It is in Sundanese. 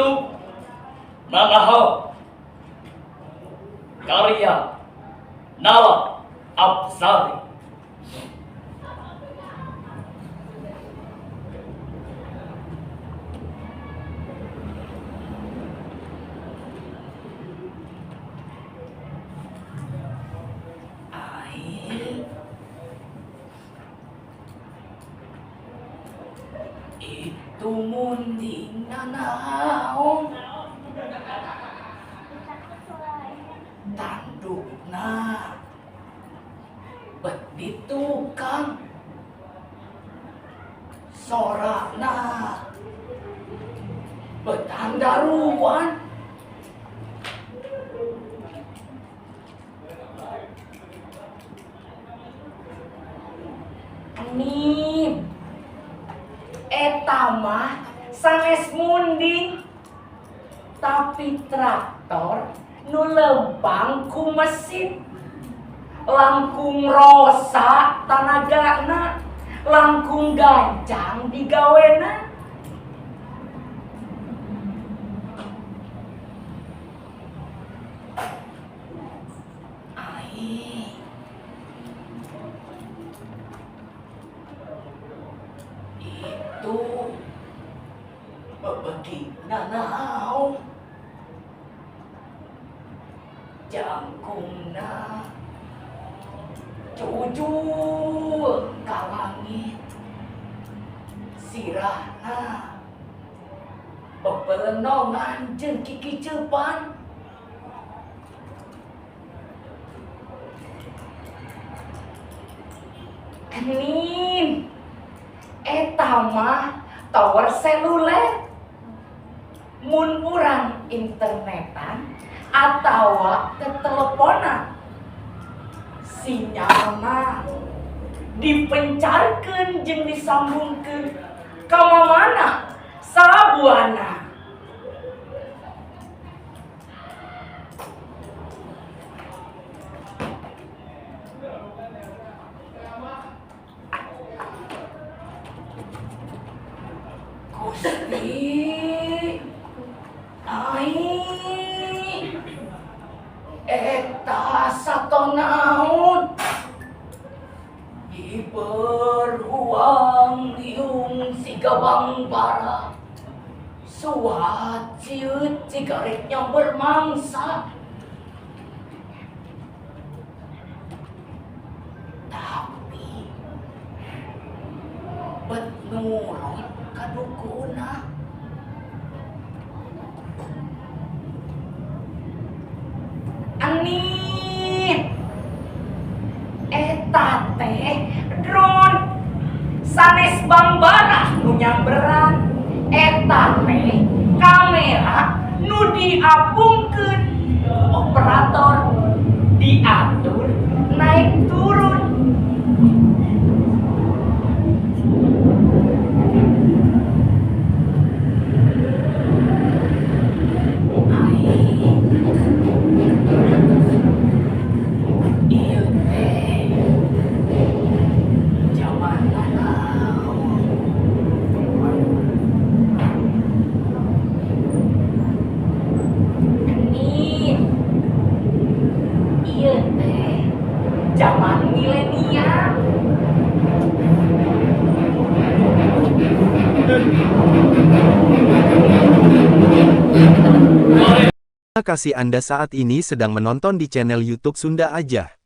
Itu nanaho karya Nala Afzali. Ai. Itu munding nanaon, tandukna bet di tukang, sorana bet handaruan. Amin, eta mah sanes munding, tapi traktor nu lempang ku mesin, langkung rosa tanagana, langkung gancang digawena. Ai, itu bebegina naon, jangkungna cucul ka langit, sirahna bebelenongan jeung kikiceupan. Enin, eta mah tower seluler, mun urang internetan atawa teteleponan, sinyalna dipencarkeun jeung disambungkeun ka mamana sabuana. Gusti, ai, eta sato naon, hiberhuang liung siga bangbara, suat ciut ciga rek nyamber mangsa. Tapi bet nurut ka dukuna. Anin, eta teh drone, sanes bambara nu nyamberan. Eta teh kamera nu diapungkeun ku operator, diatur naik turun. Ai, ieu teh jaman naon? Anin, ieu teh jaman milenial. Terima kasih Anda saat ini sedang menonton di channel YouTube Sunda Aja.